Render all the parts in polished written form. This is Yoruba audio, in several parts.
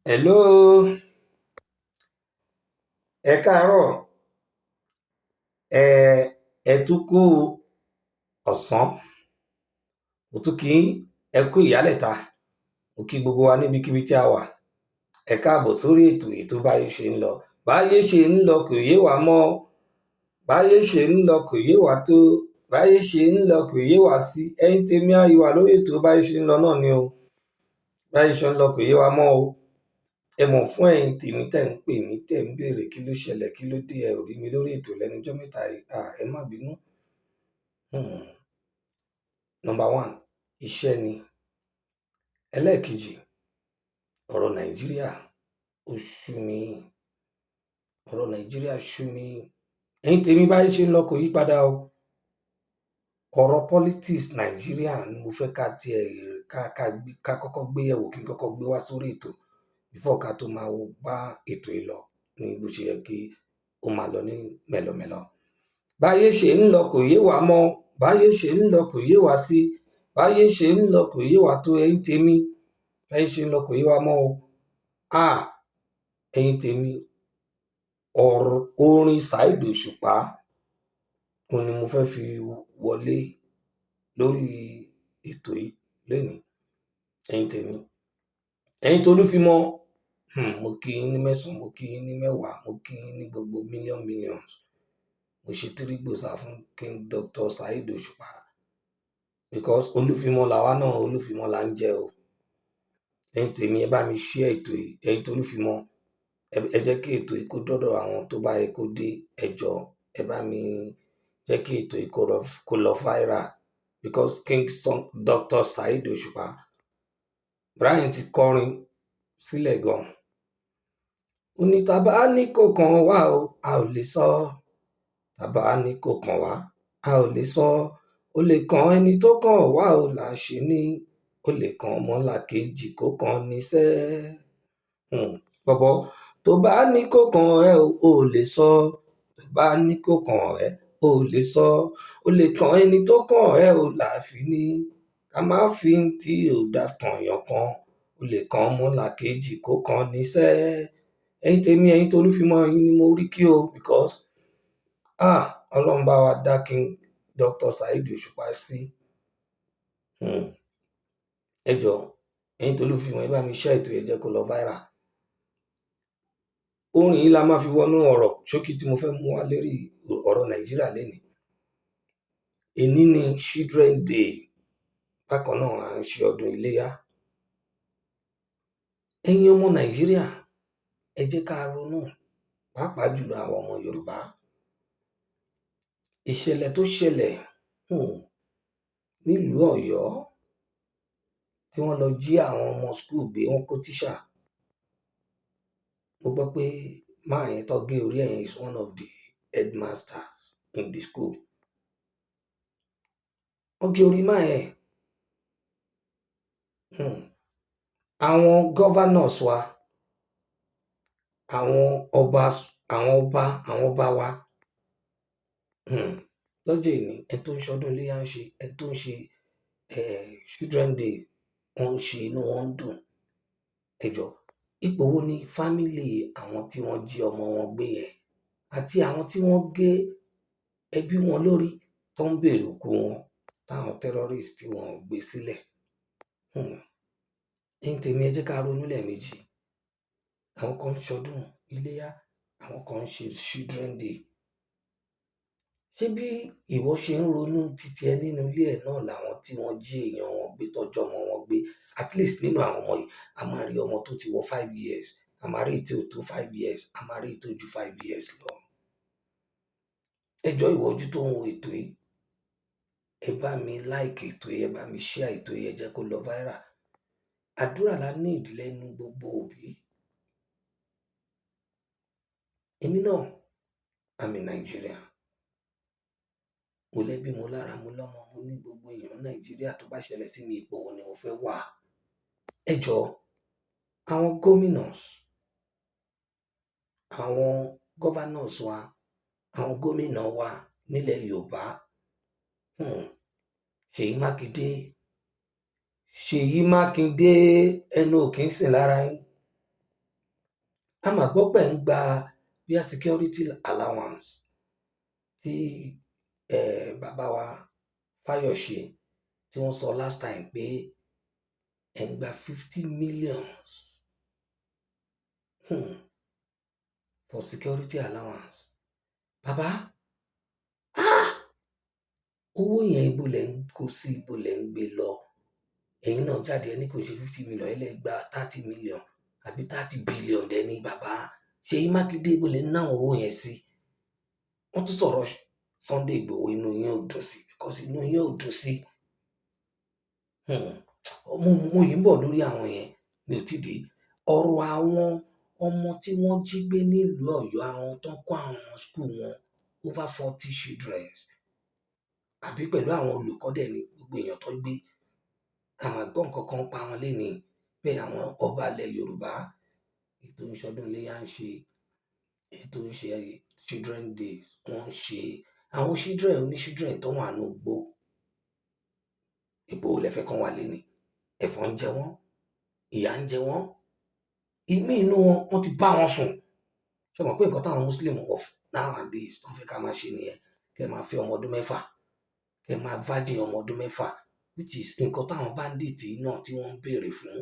Hello, ẹ káàárọ̀, ẹ tún kú ọ̀sán, mo tún kí yín, ẹ kú ìyálẹ̀ta, mo kí gbogbo wa níbikíbi tí a wà. Ẹ káàbọ̀ sórí ètò, ètò Báyé Ṣe Ń Lọ. Báyé ṣe ń lọ kò yé wa mọ́, báyé ṣe ń lọ kò yé wa tó, báyé ṣe ń lọ kò yé wa sí. Ẹ̀yin tèmi, a wà lórí ètò Báyé Ṣe Ń Lọ náà ni o. Báyé ṣe ń lọ kò yé wa mọ́ o. Ẹ mọ̀ fún ẹ̀yin tèmi tẹ́ ń pè mí, tẹ́ ń béèrè kí ló ṣẹlẹ̀, kí ló dé, ẹ ò rí mi lórí ètò lẹ́nu ọjọ́ mẹ́ta yìí. À, ẹ má bínú. Number one, iṣẹ́ ni. Ẹlẹ́ẹ̀kejì, ọ̀rọ̀ Nàìjíríà ó sú mi. Ọ̀rọ̀ Nàìjíríà sú mi. Ẹ̀yin tèmi, báyé ṣe ń lọ kò yí padà o. Ọ̀rọ̀ politics Nàìjíríà ni mo fẹ́ ká tiẹ̀ ká kọ́kọ́ gbé yẹ̀wò, kí n kọ́kọ́ gbé wá sórí ètò before ká tó máa bá ètò yìí lọ ní bó ṣe yẹ kí ó máa lọ ní mẹ̀lọmẹ̀lọ. Báyé ṣe ń lọ kò yé wa mọ́, báyé ṣe ń lọ kò yé wa sí, báyé ṣe ń lọ kò yé wa tó. Ẹ̀yin tèmi, báyé ṣe ń lọ kò yé wa mọ́ o. Ah, ẹ̀yin tèmi, ọ̀rọ̀ orin Saheed Òṣùpá òun ni mo fẹ́ fi wọlé lórí ètò yìí lénìí. Ẹ̀yin tèmi, ẹ̀yin t'Olúfimọ́, mo kí yín ní mẹ́sàn-án, mo kí yín ní mẹ́wàá, mo kí yín ní gbogbo million millions. Mo ṣe tírígbòsà fún King Dr. Saheed Òṣùpá because Olúfimọ́ làwa náà, Olúfimọ́ là ń jẹ́ o. Ẹ̀yin tèmi, ẹ bá mi share ètò yìí. Ẹ̀yin t'Olúfimọ́, ẹ jẹ́ kí ètò yìí kó dọ́dọ̀ àwọn tó bá yẹ kó dé. Ẹ jọ̀ọ́, ẹ bá mi jẹ́ kí ètò yìí kó lọ viral because King Song Dr. Saheed Òṣùpá, Brian ti kọrin sílẹ̀ gan. Ó ní tàbá ní kò kàn wá o, a ò lè sọ. Tàbá ní kò kàn wá, a ò lè sọ. Ó lè kan ẹni tó kàn wá o là ṣe ní. Ó lè kan ọmọlàkejì kó kàn níṣẹ́. Bọ̀bọ̀, tó bá ní kò kàn ẹ́ o, ò lè sọ. Tó bá ní kò kàn ẹ́, ò lè sọ. Ó lè kan ẹni tó kàn ẹ́ o là fi ní. Ká má fi tí ò dá kan èèyàn kan. Ó lè kan ọmọlàkejì kó kàn níṣẹ́. Ẹ̀yin tèmi, ẹ̀yin t'Olúfimọ́, yín ni mo rí kí o because ah, Ọlọ́run bá wa dá King Dr. Saheed Òṣùpá sí. Ẹ jọ̀ọ́, ẹ̀yin t'Olúfimọ́, ẹ bá mi share ètò yẹn, jẹ́ kó lọ viral. Orin yìí la máa fi wọnú ọ̀rọ̀ ṣókí tí mo fẹ́ mú wá lérí ọ̀rọ̀ Nàìjíríà lénìí. Èní ni Children Day. Bákan náà, à ń ṣe ọdún Iléyá. Ẹ̀yin ọmọ Nàìjíríà, ẹ jẹ́ ká ronú, pàápàá jùlọ àwọn ọmọ Yorùbá. Ìṣẹ̀lẹ̀ tó ṣẹlẹ̀ nílùú Ọ̀yọ́ tí wọ́n lọ jí àwọn ọmọ school gbé, wọ́n kó tíṣà. Mo gbọ́ pé man yẹn tó gé orí ẹ̀ yẹn is one of the headmasters in the school. Wọ́n gé orí man yẹn. Àwọn governors wa, àwọn ọba, àwọn ọba, àwọn ọba wa, lọ́jọ́ èní, ẹni tó ń ṣọdún Iléyá ń ṣe, ẹni tó ń ṣe Children Day wọ́n ń ṣe, inú wọn ń dùn. Ẹ jọ̀ọ́, ipò wo ni family àwọn tí wọ́n jí ọmọ wọn gbé yẹn àti àwọn tí wọ́n gé ẹbí wọn lórí tó ń béèrè òkú wọn táwọn terrorist tí wọ́n gbé sílẹ̀? Ẹ̀yin tèmi, ẹ jẹ́ ká ronú lẹ́ẹ̀mejì. Àwọn kan ń ṣọdún Iléyá, àwọn kan ń ṣe Children Day. Ṣé bí ìwọ ṣe ń ronú titi ẹ nínú ilé ẹ náà làwọn tí wọ́n jí èèyàn wọn gbé, tọ́jú ọmọ wọn gbé? At least nínú àwọn ọmọ yìí, a máa rí ọmọ tó ti wọ 5 years, a máa rí èyí tí ò tó 5 years, a máa rí èyí tó ju 5 years lọ. Ẹ jọ̀ọ́, ìwọ ojú tó ń wo ètò yìí, ẹ bá mi like ètò yìí, ẹ bá mi share ètò yìí, ẹ jẹ́ kó lọ viral. Àdúrà la need lẹ́nu gbogbo òbí. Èmi náà, I'm a Nigerian. Mo lẹ́bí, mo lára, mo lọ́mọ, mo ní gbogbo èèyàn Nàìjíríà. Tó bá ṣẹlẹ̀ sí mi, ipò wo ni mo fẹ́ wà? Ẹ jọ̀ọ́, àwọn gómìnàs, àwọn governors wa, àwọn gómìnà wa nílẹ̀ Yorùbá, Ṣèyí Mákindé, Ṣèyí Mákindé, ẹnu ò kì í sìn lára yín. A mà gbọ́ pé ń gba bíi security allowance tí bàbá wa Fáyọ̀ṣe tí wọ́n sọ last time pé ẹ̀ ń gba 50 millions for security allowance. Bàbá, ah, owó yẹn, ibo lẹ̀ ń kó sí? Ibo lẹ̀ ń gbé lọ? Ẹ̀yin náà jáde, ẹni kò ṣe 50 million, ẹ lè gba 30 million àbí 30 billion dẹ̀ ní. Bàbá Ṣèyí Mákindé, ibo lẹ̀ ń ná àwọn owó yẹn sí? Wọ́n tún sọ̀rọ̀ Sunday Igboho, inú yín ò dùn sí, because inú yín ò dùn sí. Mo yìí ń bọ̀ lórí àwọn yẹn, mi ò tí dé ọ̀rọ̀ àwọn ọmọ tí wọ́n jí gbé nílùú Ọ̀yọ́, àwọn tó ń kó àwọn ọmọ school wọn, over 40 children, àbí pẹ̀lú àwọn olùkọ́ dẹ̀ ní gbogbo èèyàn tó gbé. A máa gbọ́ nǹkan kan pa wọn lénìí. Bẹ́ẹ̀ àwọn ọba ilẹ̀ Yorùbá, ètò ìṣọdún iléyà ń ṣe, ètò ìṣe children days wọ́n ń ṣe, àwọn children oní children tó wà ní igbó, Ìgbòho lẹ fẹ́ kán wà lénìí. Ẹ̀fọn ń jẹ wọ́n, ìyà ń jẹ wọ́n, ìmí inú wọn, wọ́n ti bá wọn sùn. Ṣé mọ̀ pé nǹkan táwọn Muslim of nowadays tó ń fẹ́ ká máa ṣe nìyẹn? Kẹ́ máa fẹ́ ọmọ ọdún 6, kẹ́ máa virgin ọmọ ọdún 6, which is nǹkan táwọn bandit náà tí wọ́n ń béèrè fún.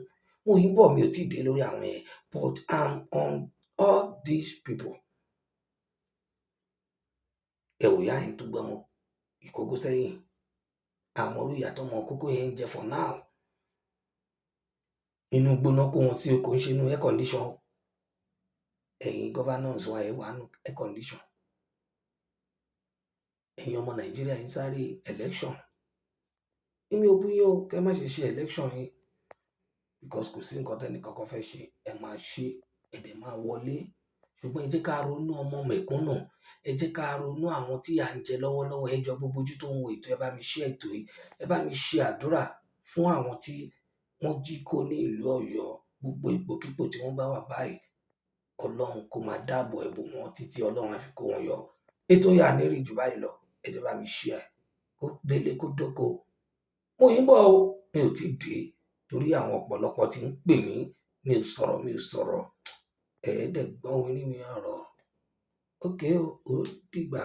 Mo yìí ń bọ̀, mi ò tí ì dé lórí àwọn yẹn, but I'm on all these people. Ẹ wò ìyá yẹn tó gbọ́mọ ìkókó sẹ́yìn, àwọn orí ìyá tọmọ kókó yẹn ń jẹ for now. Inú gbóná kó wọn sí, kò ń ṣe inú air condition. Ẹ̀yin governance wa, ẹ̀ wà nù air condition. Ẹ̀yin ọmọ Nàìjíríà ń sáré election. Èmi ò bú yín o, kẹ́ má ṣe ṣe election yín, because kò sí nǹkan tẹ́nì kankan fẹ́ ṣe. Ẹ máa ṣe, ẹ dẹ̀ máa wọlé, ṣùgbọ́n ẹ jẹ́ ká ronú ọmọ mẹ̀kúnnù, ẹ jẹ́ ká ronú àwọn tí à ń jẹ lọ́wọ́lọ́wọ́. Ẹ jọ, gbogbo ojú tó ń wo ètò, ẹ bá mi ṣe ètò yìí, ẹ bá mi ṣe àdúrà fún àwọn tí wọ́n jí kó ní ìlú Ọ̀yọ́. Gbogbo ipòkípò tí wọ́n bá wà báyìí, Ọlọ́run kó máa dáàbò ẹ̀bùn wọn títí Ọlọ́run á fi kó wọn yọ. Ètò yà ní rí jù báyìí lọ. Ẹ jẹ́ bá mi share kó délé kó dóko. Mo yìí ń bọ̀ o, mi ò tí ì dé, torí àwọn ọ̀pọ̀lọpọ̀ tí ń pè mí. Mi ò sọ̀rọ̀, mi ò sọ̀rọ̀. Ẹ̀ẹ́dẹ̀gbọ́n onímọ̀ ọ̀rọ̀. Ókè o, ó dìgbà.